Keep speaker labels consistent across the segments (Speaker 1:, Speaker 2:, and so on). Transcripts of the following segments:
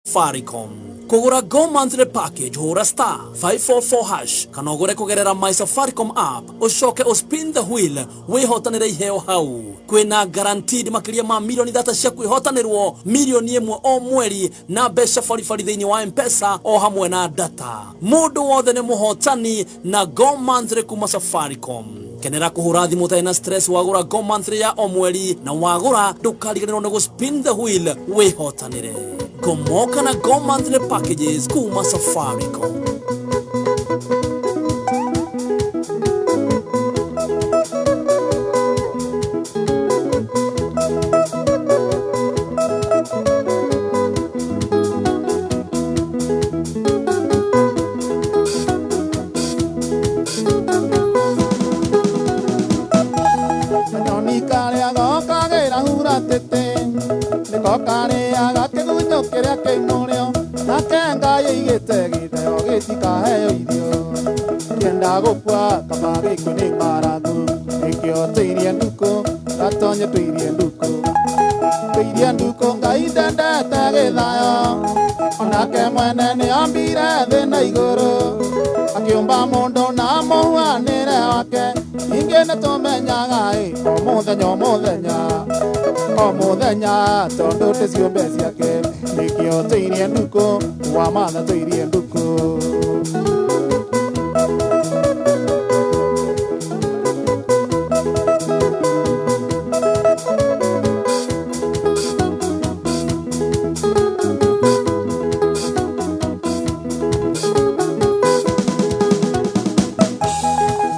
Speaker 1: Safaricom. Kũgũra Go Monthly Package hũra star 544 hash kana ũgũre kũgerera My Safaricom app, ũcoke ũspin the wheel wĩhotanĩre iheo hau. Kwĩna guaranteed makĩria ma milioni 3 cia kwĩhotanĩrwo, milioni 1 o mweri na mbeca baribari thĩinĩ wa M-Pesa o hamwe na data. Mũndũ wothe nĩ mũhotani na Go Monthly kuma Safaricom. Kenera kũhũra thimũ ũtarĩ na stress wagũra Go Monthly ya o mweri, na wagũra ndũkariganĩrwo nĩ gũspin the wheel wĩhotanĩre. Gomoka na Go Monthly Packages kuma Safaricom.
Speaker 2: Kanyoni karĩa gokagĩra hura tĩtĩ, nĩko karĩaga kĩgunyũ kĩrĩa kĩ mũrĩo, nake Ngai aigĩte gĩtheo gĩtikaheo irio. Kĩenda gũkua kaba gĩkue nĩ ng'aragu, nĩkĩo tũirie ndukũ, gatonye tũirie ndukũ. Tũirie ndukũ Ngai ndendete gĩthayo, onake mwene nĩombire thĩ na igũrũ, akĩũmba mũndũ na mũhuanĩre wake. Ningĩ nĩtũmenyaga ĩ o mũthenya o mũthenya o mũthenya tondũ twĩ ciũmbe ciake, nĩkĩo tũirie ndukũ wa matha tũirie ndukũ.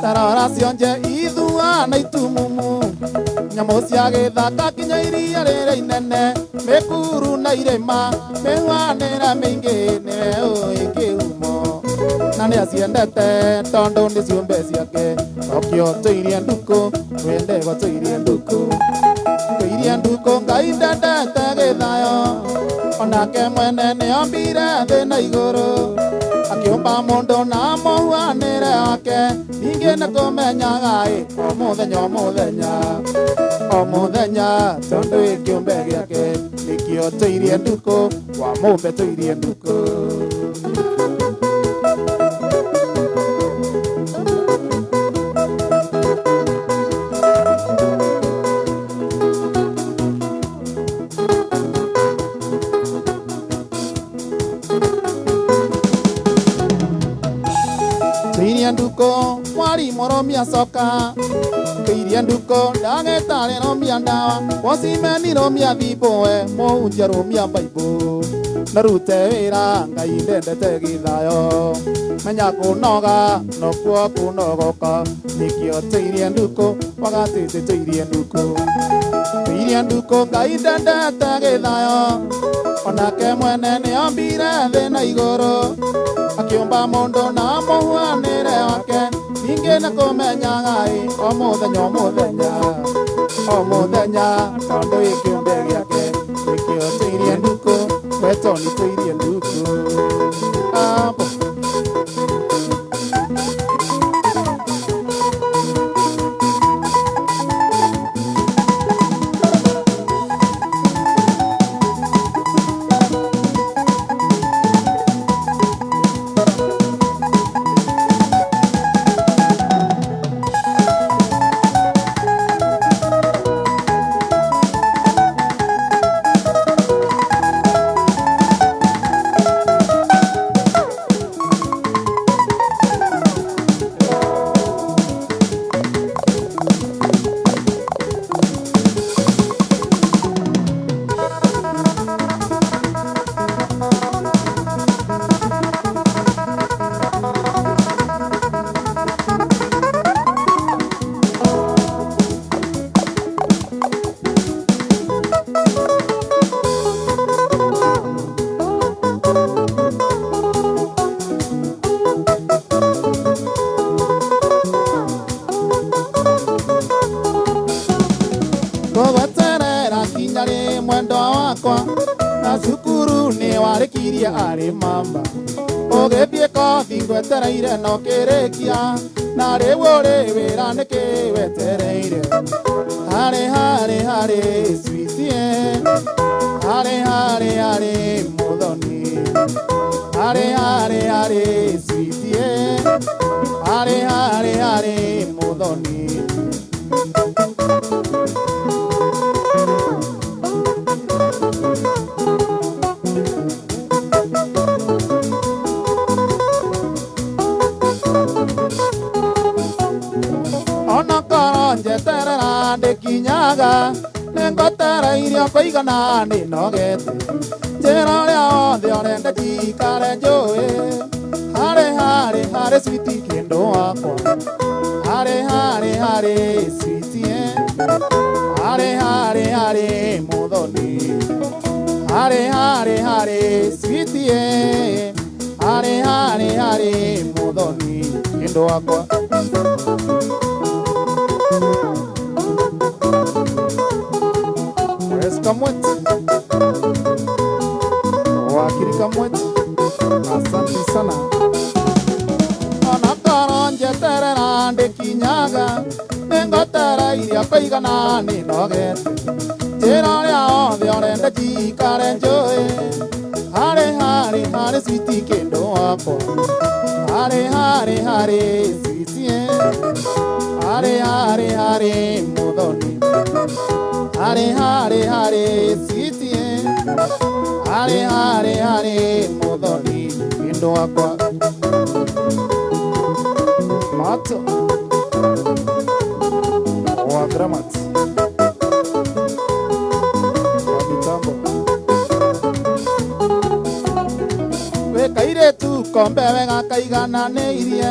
Speaker 2: Tarora cionje ithua na itumumu, nyamũ cia gĩthaka kinya iria rĩrĩa inene, mĩkuru na irĩma, mĩhuanĩre mĩingĩ nĩwe ũĩ kĩhumo, na nĩaciendete tondũ nĩ ciũmbe ciake. Nokĩo tũirie ndukũ, twendegwa tũirie ndukũ, tũirie ndukũ Ngai ndendete gĩthayo, onake mwene nĩombire thĩ na igũrũ, akĩũmba mũndũ na mũhuanĩre wake. Ningĩ nĩtũmenyaga ĩ o mũthenya o mũthenya o mũthenya tondũ ĩ kĩũmbe gĩake, nĩkĩo tũirie ndukũ wa mũmbe tũirie ndukũ. Tũirie ndukũ mwarimũ rũmia coka, tũirie ndukũ ndagĩtarĩ rũmia ndawa, mũcimeni rũmia thimbũe, mũhunjia rũmia mbaibũ, na rute wĩra Ngai ndendete gĩthayo, menya kũnoga nokuo kũnogoka, nĩkĩo tũirie ndukũ wagatĩtĩ tũirie ndukũ. Tũirie ndukũ Ngai ndendete gĩthayo, onake mwene nĩombire thĩ na igũrũ, akĩũmba mũndũ na mũhuanĩre wake. Ningĩ nĩkũmenyaga ĩ o mũthenya o mũthenya o mũthenya tondũ ĩ kĩũmbe gĩake, nĩkĩo tũirie ndukũ wetoni tũirie ndukũ. Ambo. Ngũgweterera kinya rĩ mwendwa wakwa, na cukuru nĩ warĩkirie arĩ mamba, ũgĩthiĩ kothi ngwetereire no kĩrĩkia, na rĩu ũrĩ wĩra nĩkĩ wetereire? Harĩ harĩ harĩ sweetie, harĩ harĩ harĩ mũthoni. Muthoni. Onokorwo njeterera ndĩkinyaga nĩngwetereirio kũigana nĩnogete njĩra ũrĩa wothe ũrenda njikare njũĩ harĩ harĩ harĩ switi kĩndũ wakwa harĩ harĩ harĩ switi harĩ harĩ harĩ Muthoni harĩ harĩ harĩ switi harĩ harĩ harĩ Muthoni kĩndũ wakwa. Kamweti wakili Kamweti, asante sana. Onokorwo njeterera ndĩkinyaga nĩngwetereirio kũigana nĩnogete njĩra ũrĩa wothe ũrenda njikare njũĩ harĩ harĩ harĩ switi kĩndũ wakwa harĩ harĩ harĩ switi harĩ harĩ harĩ Muthoni harĩ harĩ harĩ switi harĩ harĩ harĩ Muthoni kĩndũ wakwa. Mato wa Gramat wa mitambo wĩ kairĩtu kombe wega kaigananĩirie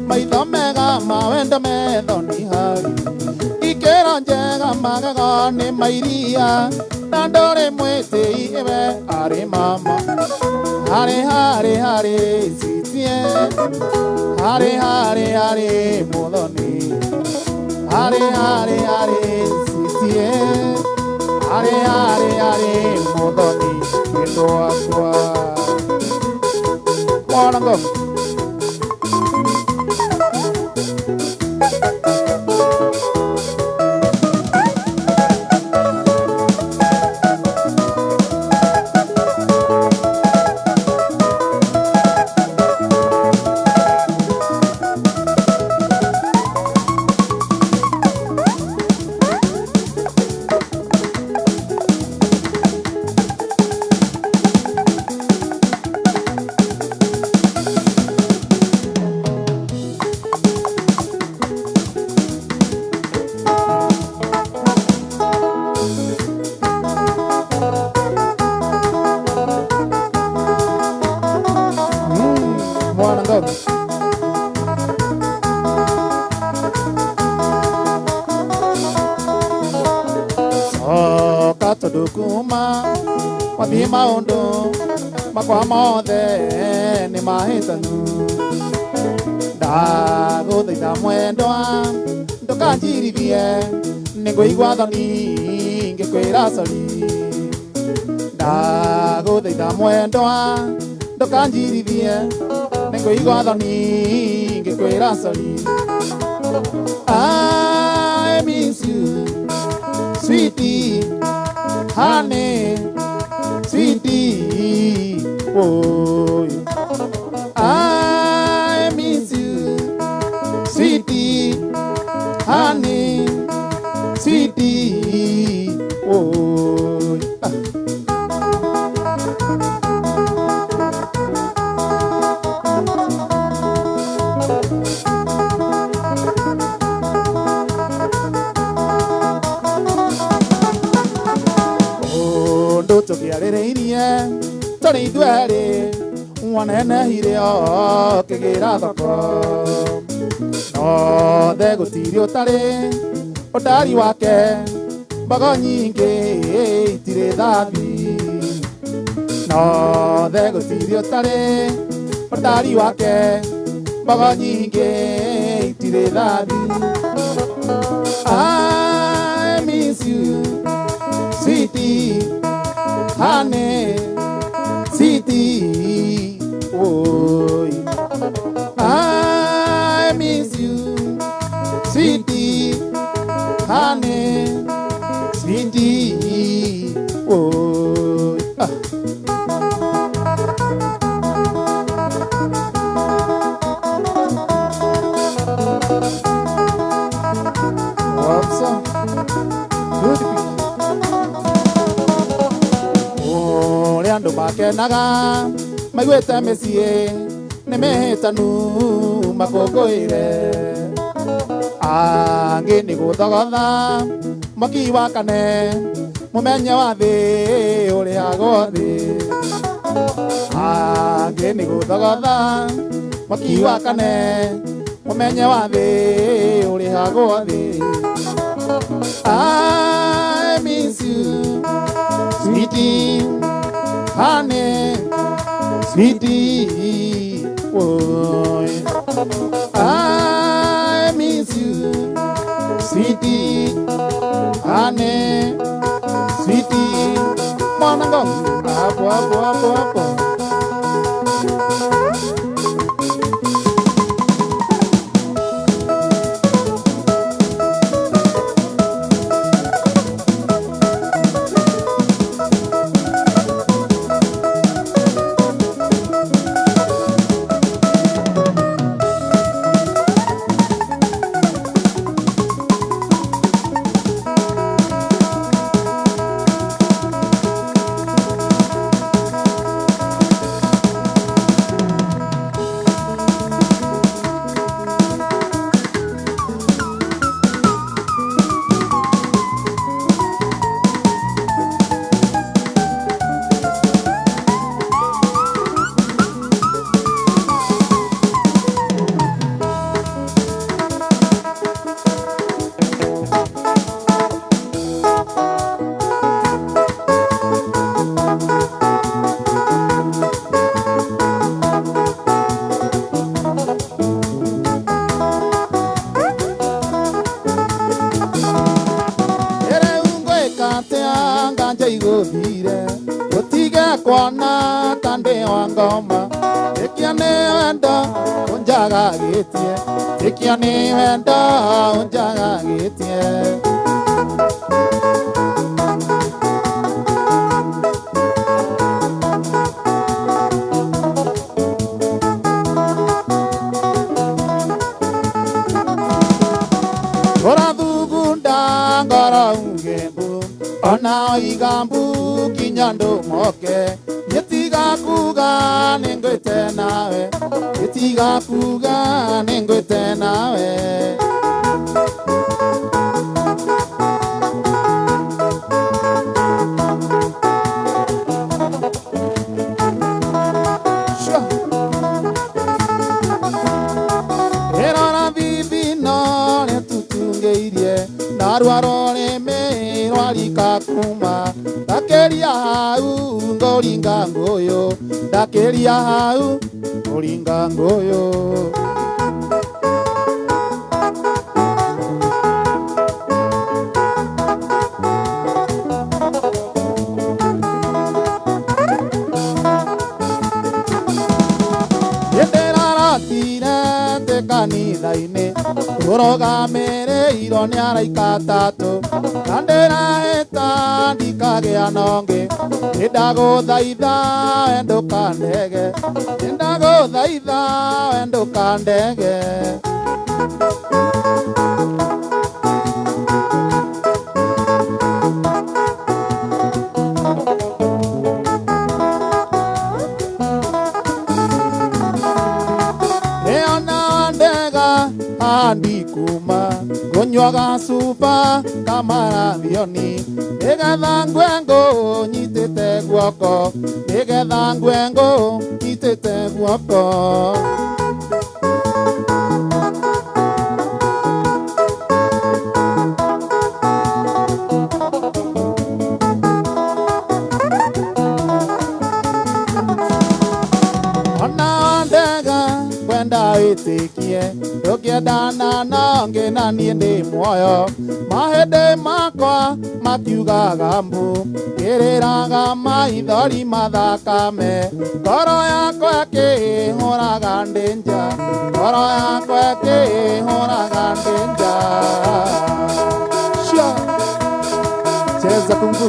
Speaker 2: maitho mega mawendo metho nĩ hari ikĩro njega magego nĩ mairia na ndũrĩ mwĩtĩi ĩwe arĩ mama harĩ harĩ harĩ switi harĩ harĩ harĩ Muthoni harĩ harĩ harĩ switi harĩ harĩ harĩ Muthoni kĩndũ wakwa mwanangu. Kuma wathi maũndũ makwa mothe nĩ mahĩtanu ndagũthaitha mwendwa ndũkanjirithie nĩngũigua thoni ngĩkwĩra sori ndagũthaitha mwendwa ndũkanjirithie nĩngũigua thoni ngĩkwĩra sori. I miss you sweetie honey sweetie, oh, I miss you sweetie honey sweetie, oh. Tũkĩarĩrĩirie tũrĩ ithuerĩ wanenehire o kĩgĩra thoko nothe gũtirĩ ũtarĩ ũtari wake mbogo nyingĩ itirĩ thambi nothe gũtirĩ ũtarĩ ũtari wake mbogo nyingĩ itirĩ thambi. I miss you sweetie honey sweetie, oh, I miss you sweetie honey sweetie, oh. Makenaga maiguĩte mĩciĩ nĩ mĩhĩtanu makũngũĩre. Angĩ nĩ gũthogotha mwaki wakane mũmenye wa thĩ ũrĩhagwo thĩ. Angĩ nĩ gũthogotha mwaki wakane mũmenye wa thĩ ũrĩhagwo thĩ. I miss you, sweetie, honey, sweetie, boy. I miss you, sweetie, honey, sweetie. Mwanangu, hapo hapo hapo hapo. Kuona tande wa ngoma ikia nĩ wendo ũnjagagĩtie, ikia nĩ wendo ũnjagagĩtie. Ũrathugunda ngoro uge mbu ona oiga mbu kinya andũ moke, gĩtiga kuga nĩngwĩte nawe, gĩtiga kuga nĩngwĩte nawe. Ĩrora thithino rĩtutungĩirie narua rũrĩmĩ rwarika kuma, ndakĩria hau ngũringa ngũyũ, ndakĩria hau ngũringa ngũyũ. Nĩndĩraratire ndĩ kanitha-inĩ tũrũgamĩrĩirwo nĩ araika atatũ, na ndĩrahĩta ndikagĩa na ũngĩ, nĩndagũthaitha we ndũkandege, nĩndagũthaitha we ndũkandege. Andikuma ngũnyuaga cuba kamarathioni, nĩgetha ngue ngũ nyitĩte guoko, nĩgetha ngue ngũ nyitĩte guoko. Ona ndega kwenda wĩtĩkie ndũngĩendana na ũngĩ na niĩ ndĩ muoyo, mahĩndĩ makwa makiugaga mbu, ngĩrĩraga maithori mathakame, ngoro yakwa ĩkĩhũraga ndĩ nja, ngoro yakwa ĩkĩhũraga ndĩ nja. Cheza kungu.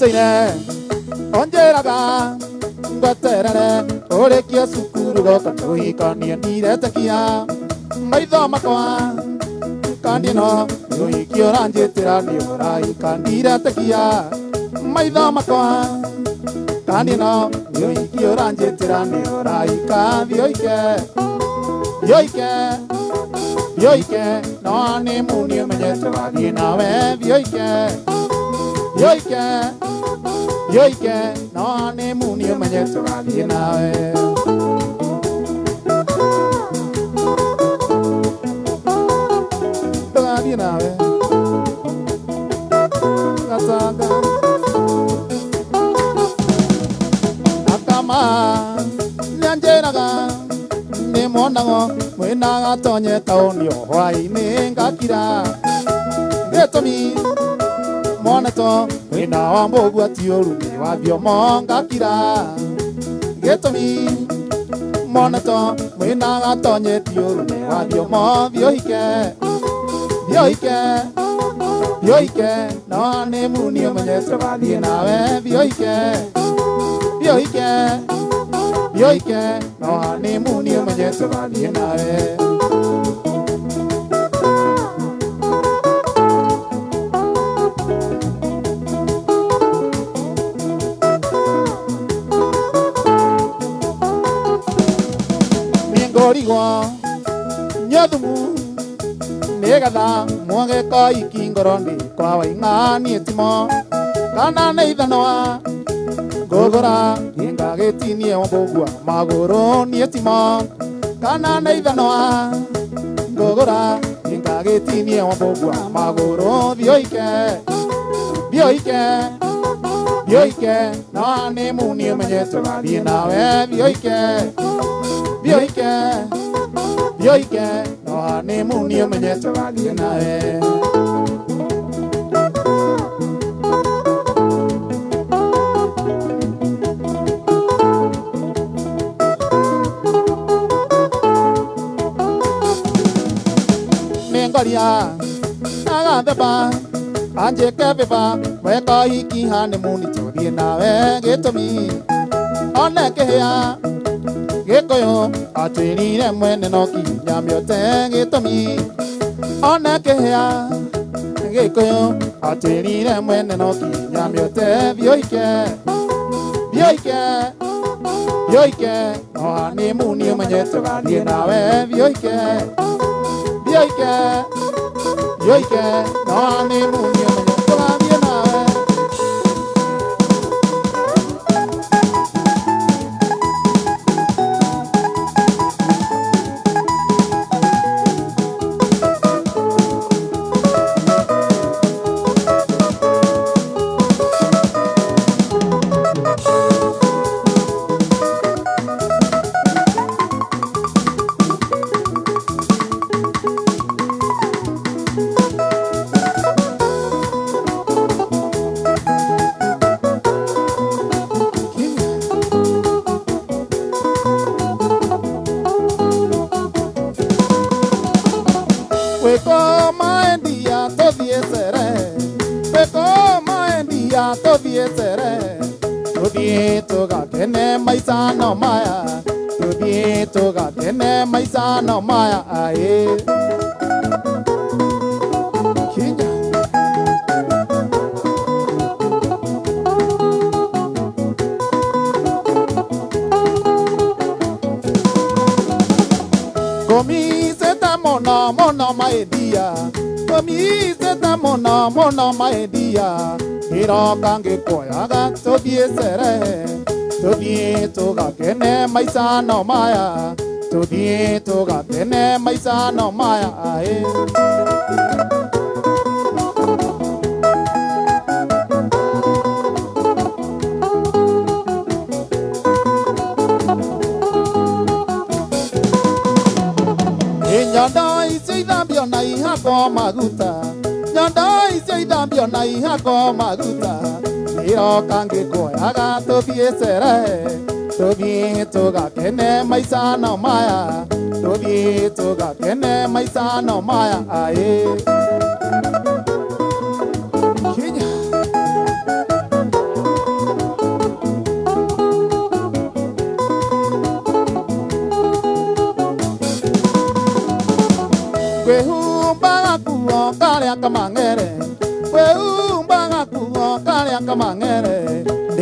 Speaker 2: Ndũire onjĩraga ngweterere ũrĩkie cukuru goka tũhikanie ndiretekia maitho makwa kandi no ũhiki ũranjĩtĩra nĩ ũraika ndiretekia maitho makwa kandi no ũhiki ũranjĩtĩra nĩ ũraika thioike thioike thioike no nĩ muni ũmenyete wathiĩ nawe thioike thioike thioike no nĩ muni ũmenyete wathiĩ nawe. Ndũgathiĩ nawe gatanga akama nĩanjĩraga nĩmuonago mwĩna gatonye taũni o hwaĩ-inĩ ngakira gĩtũmi moneto mwĩna wa mbũgua ti ũru nĩ wa thiomo ngakira gĩtũmi moneto mwĩna gatonye ti ũru nĩ wa thiomo thiohike thiohike thiohike no nĩ muni ũmenyete wathiĩ nawe thiohike thiohike thiohike no nĩ muni ũmenyete wathiĩ nawe. Nĩngũrigwo nyathumu nĩgetha mwage koiki ngoro ndĩ kwa waing'a niĩ timo kana nĩ ithanwa ngũgũra ngĩngagĩtinie wambũgua magũrũ niĩ timo kana nĩ ithanwa ngũgũra ngĩngagĩtinie wambũgua magũrũ thioike thioike thioike no nĩ muni ũmenyete wathiĩ nawe thioike thioike thioike no nĩ muni ũmenyete wathiĩ nawe. Nĩngoria agatheba anjĩke bĩba wekoiki hanĩmuni tũthiĩ nawe gĩtũmi one kĩhĩa gĩkũyũ atwĩrire mwene no kinya mĩote gĩtũmi one kĩhĩa gĩkũyũ atwĩrire mwene no kinya mĩote thioike thioike thioike no hanĩmuni ũmenyete wathiĩ nawe thioike thioike thioike no hanĩmuni ũmenyete wathiĩ nawe. Weko maendia tũthiĩ cerehe weko maendia tũthiĩ cerehe tũthiĩ tũgakene maica no maya tũthiĩ tũgakene maica no maya aĩ. Kinya. Komiseta mono mono maendia komiseta mono mono maendia ngĩroka ngĩkuoyaga tũthiĩ cerehe tũthiĩ tũgakene maica no maya tũthiĩ tũgakene maica no maya aĩ. Nyondo icio ithambio na ihakwo maguta nyondo icio ithambio na ihakwo maguta ngĩroka ngĩkuoyaga tũthiĩ cerehe tũthiĩ tũgakene maica no maya tũthiĩ tũgakene maica no maya aĩ. Kinya.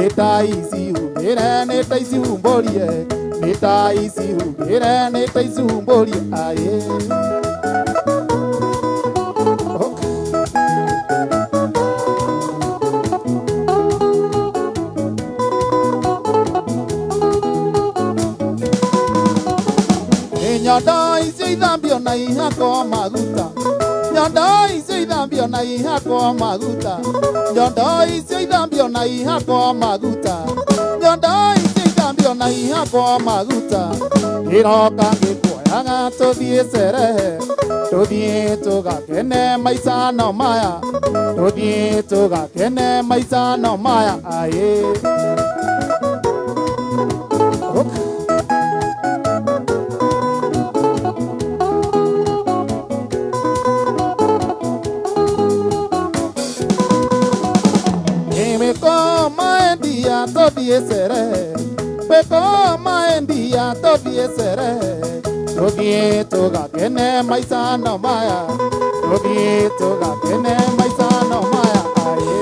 Speaker 2: Nĩ ta ici humbĩre nĩ ta ici humbũrie nĩ ta ici humbĩre nĩ ta ici humbũrie aye. Nyondo icio ithambio na ihakwo maguta nyondo icio ithambio na ihakwo maguta nyondo icio ithambio na ihakwo maguta nyondo icio ithambio na ihakwo maguta iroka ngĩkuoyaga tũthiĩ cerehe tũthiĩ tũgakene maica no maya tũthiĩ tũgakene maica no maya aye. Tũthiĩ cerehe wĩko maendia tũthiĩ cerehe tũthiĩ tũgakene maica no maya tũthiĩ tũgakene maica no maya aye.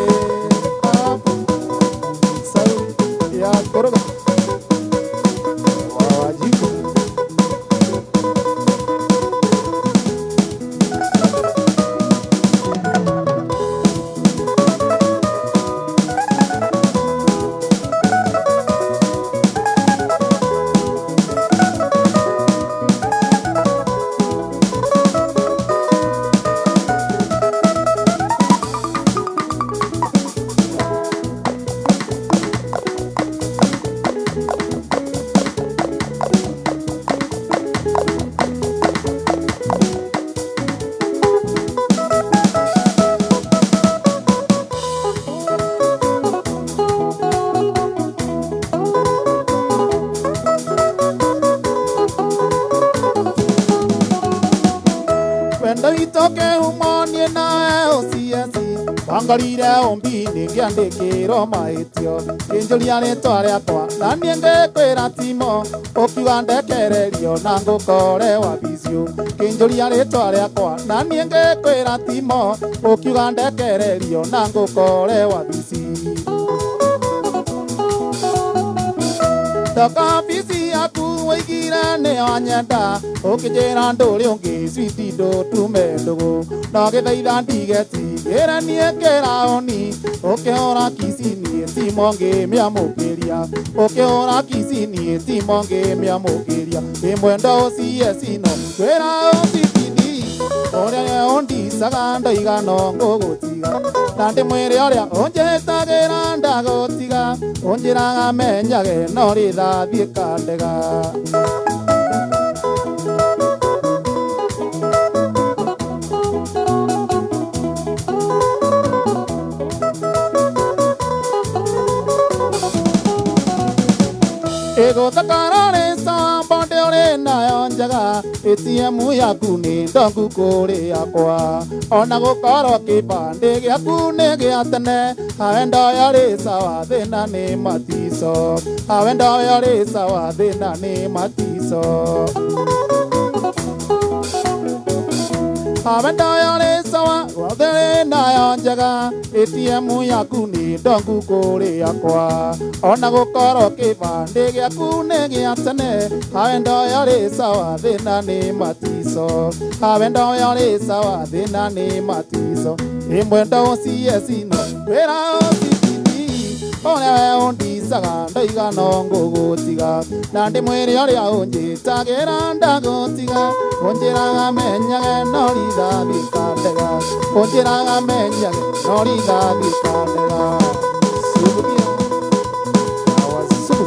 Speaker 2: Sau ya koroga wajiko. Wangarire ombi-inĩ ngĩandĩkĩrwo mahĩtio kĩnjũria rĩtwa rĩakwa na niĩ ngĩkwĩra timo ũkiuga ndekererio na ngũkore wabicio kĩnjũria rĩtwa rĩakwa na niĩ ngĩkwĩra timo ũkiuga ndekererio na ngũkore wabici. Ndoka wabici yaku waigire nĩyo nyenda ũkĩnjĩra ndũrĩ ũngĩ switi ndũtume ndũgũ no gĩthaitha ndigetigĩre niĩ kĩraũni ũkĩhũra kici niĩ timo ngĩmĩamũkĩria ũkĩhũra kici niĩ timo ngĩmĩamũkĩria ĩmwendo ũciye cino kwĩra ũcitindi ũrĩa ũndicaga ndoiga no ngũgũtiga na ndĩmwĩre ũrĩa ũnjĩtagĩra ndagũtiga ũnjĩraga menyage no rĩthathiĩ kandega. Ĩgũthakara rĩ sawa mbonde ũrĩ nayo njega ATM yaku nĩ ndongu kũrĩ yakwa ona gũkorwo kĩbandĩ gĩaku nĩ gĩa tene hawe ndoyo rĩ sawa thĩna nĩ matico hawe ndoyo rĩ sawa thĩna nĩ matico hawe ndoyo rĩ sawa rwothe rĩ nayo njega ATM yaku nĩ ndongu kũrĩ yakwa ona gũkorwo kĩbandĩ gĩaku nĩ gĩa tene hawe ndoyo rĩ sawa thĩna nĩ matico hawe ndoyo rĩ sawa thĩna nĩ matico ĩmwendo ũciye cino kwĩra ũcititi ũrĩa we ũndicaga ndoiga no ngũgũtiga na ndĩmwĩre ũrĩa ũnjĩtagĩra ndagũtiga ũnjĩraga menyage no rithathi kandega ũnjĩraga menyage no rithathi kandega. Subukia awasubu.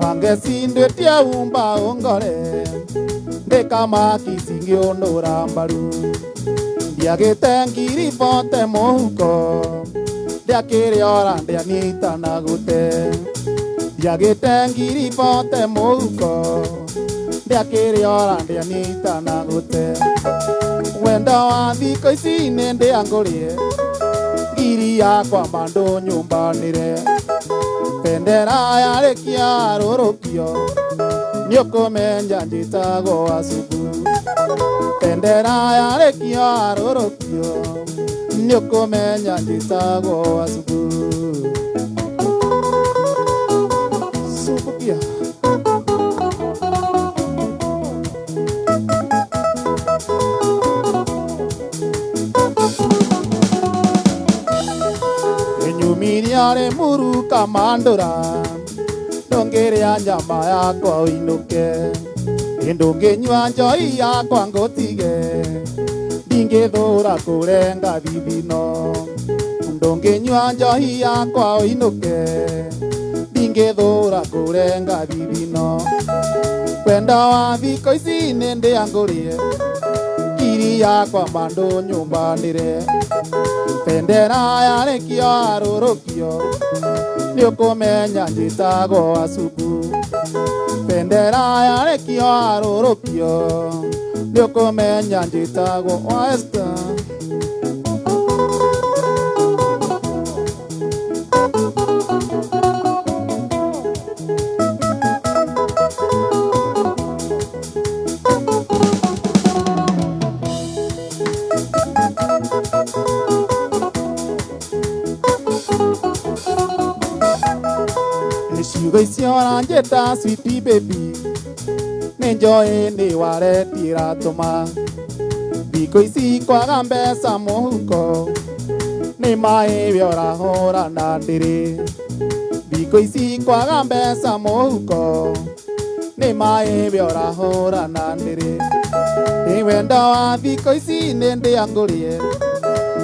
Speaker 2: Wangesindwetia umba ongore ndĩkamaki cingĩũnũra mbaru ndiagĩte ngiri bote mũhuko ndiakĩrĩ ora ndĩanitana gũte ndiagĩte ngiri bote mũhuko ndiakĩrĩ ora ndĩanitana gũte. Wendo wa thikũ ici nĩ ndĩangũrie ngiri yakwa mandũ nyũmbanĩre bendera yarĩkia rũrũkio nĩũkũmenya njĩtagwo asubu bendera yarĩkia rũrũkio nĩũkũmenya njĩtagwo asubu Subukia. Enyumiria muru kamandura ndũngĩrĩa nyama yakwa ũinũke ndũngĩnyua njohi yakwa ngũtige ndingĩthũra kũrenga thithino ndũngĩnyua njohi yakwa ũinũke ndingĩthũra kũrenga thithino wendo wa thikũ ici nĩ ndĩangũrie ngiri yakwa mandũ nyũmbanĩre bendera yarĩkio arũrũkio nĩũkũmenya njĩtagwo asubu bendera yarĩkio arũrũkio nĩũkũmenya njĩtagwo Esther. Ciugo icio ũranjĩta sweet baby nĩ njoĩ nĩ wareti ĩratũma thikũ ici kwaga mbeca mũhuko nĩ maĩ we ũrahũra na ndĩrĩ thikũ ici kwaga mbeca mũhuko nĩ maĩ we ũrahũra na ndĩrĩ ĩ wendo wa thikũ ici nĩ ndĩangũrie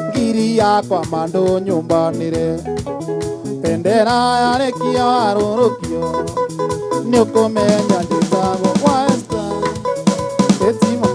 Speaker 2: ngiri yakwa mandũ nyũmbanĩre bendera yarĩkio arũrũkio nĩũkũmenya njĩtagwo Esther Etima.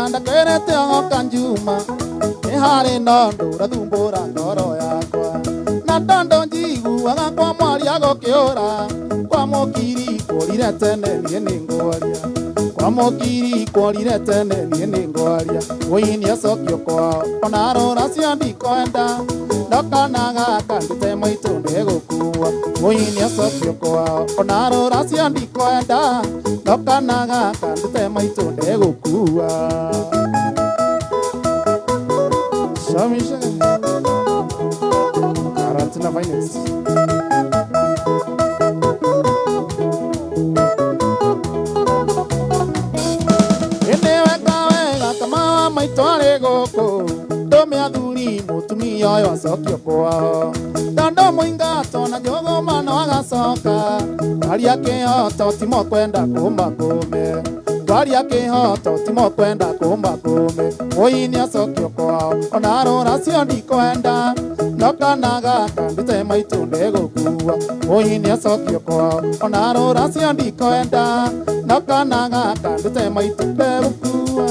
Speaker 2: Ndakwĩrĩte oka njuma nĩ harĩ na ũndũ ũrathumbũra ngoro yakwa na tondũ njiguaga kwa mwaria gũkĩũra kwa mũkiri kũrire tene niĩ nĩ ngwaria kwa mũkiri kũrire tene niĩ nĩ ngwaria wũi nĩacokio kwao ona rũra cio ndikwenda ndokanaga kandĩte maitũ ndegũkua wũi nĩacokio kwao ona rũra cio ndikwenda ndokanaga kandĩte maitũ ndegũkua. Shamisha Karantina Finance. Ene wega wega kama maitũ arĩ gũkũ ndũme athuri mũtumia ũyũ acokio kwao tondũ mũingato na njũgũma no agacoka twaria kĩhoto timo kwenda kũma kũme twaria kĩhoto timo kwenda kũma kũme wũi nĩacokio kwao ona rũra cio ndikwenda ndokanaga kandĩte maitũ ndegũkua wũi nĩacokio kwao ona rũra cio ndikwenda ndokanaga kandĩte maitũ ndegũkua.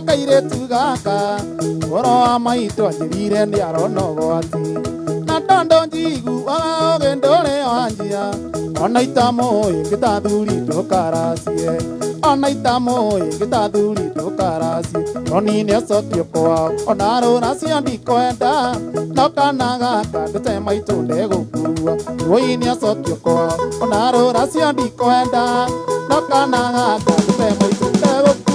Speaker 2: Kairĩtu gaka ũhoro wa maitũ anjĩrire nĩ arona ũgwati na tondũ njiguaga ũgĩ ndũrĩ wanjia ona itamũĩ ngĩtathuri ndũkaracie ona itamũĩ ngĩtathuri ndũkaracie roni nĩacokio kwao ona rũra cio ndikwenda ndokanaga kandĩte maitũ ndegũkua wũi nĩacokio kwao ona rũra cio ndikwenda ndokanaga kandĩte maitũ ndegũkua.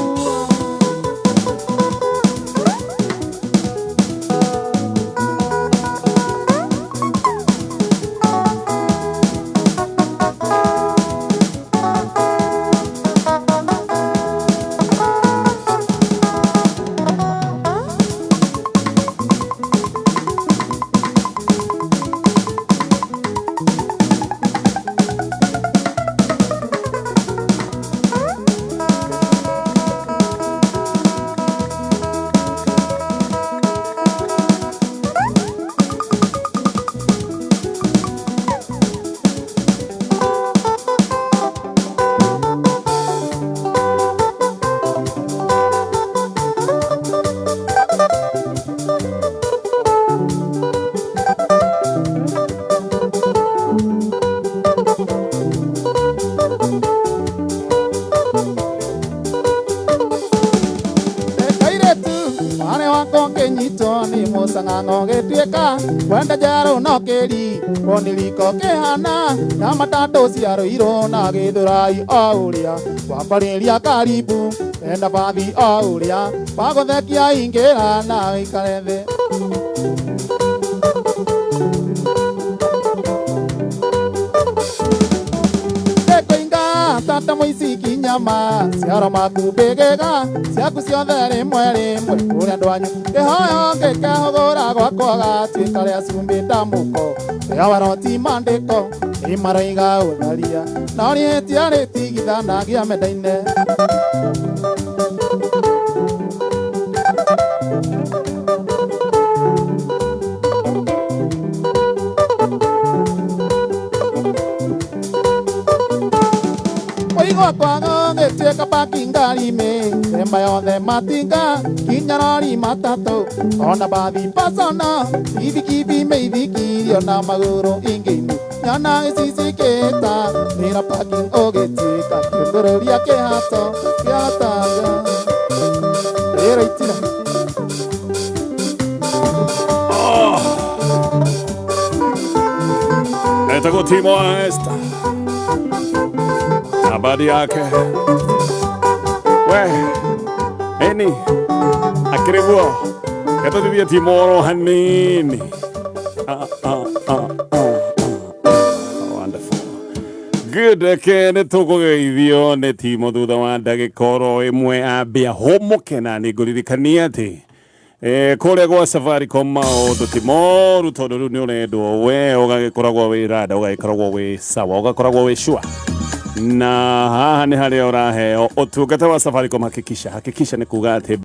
Speaker 2: Ng'ang'o gĩtuĩka wenda njerũ no kĩri oniriko kĩhana na matatũ cia Ruiru na Gĩthũrai o ũrĩa wambarĩria karibu enda bathi o ũrĩa wagũthekia ingĩra na ũikare thĩ. Tata mũici kinyama ciaro maku mbĩgĩga ciaku ciothe rĩmwe rĩmwe kũrĩa andũ anyu kĩhoyo ngĩkehũgũra gwakwa gatuĩka rĩa cumbĩ ta mũko rĩa waroti mandĩko nĩ maroiga ũtharia no rĩhĩtia rĩtigithanagia mendaine. Oigua kwago gĩtuĩka parking ngari-inĩ themba yothe matinga kinya rori matatũ ona bathi pasona kibikibi mĩithikirio na magũrũ ingĩ-inĩ nyona gĩcicikĩta nĩra parking ũgĩtuĩka kĩũngũrũria kĩhato gĩa tanga ĩra itira.
Speaker 3: Etagwo Timo Esther habari yake we eni akĩrĩguo getũthithie Timo hanini. Ah, ah, ah, ah, ah. Wonderful. Good, reke nĩ tũkũgeithio nĩ Timo thutha wa ndagĩka oro ĩmwe ambia hũmũke na nĩ ngũririkania atĩ kũrĩa gwa Safaricom maũndũ ti moru tondũ rĩu nĩ ũrendwo we ũgagĩkoragwo wĩ rada ũgagĩkoragwo wĩ sawa ũgakoragwo wĩ sure na haha nĩ harĩa ũraheo ũtungata wa Safaricom. Hakikisha hakikisha nĩ kuga atĩ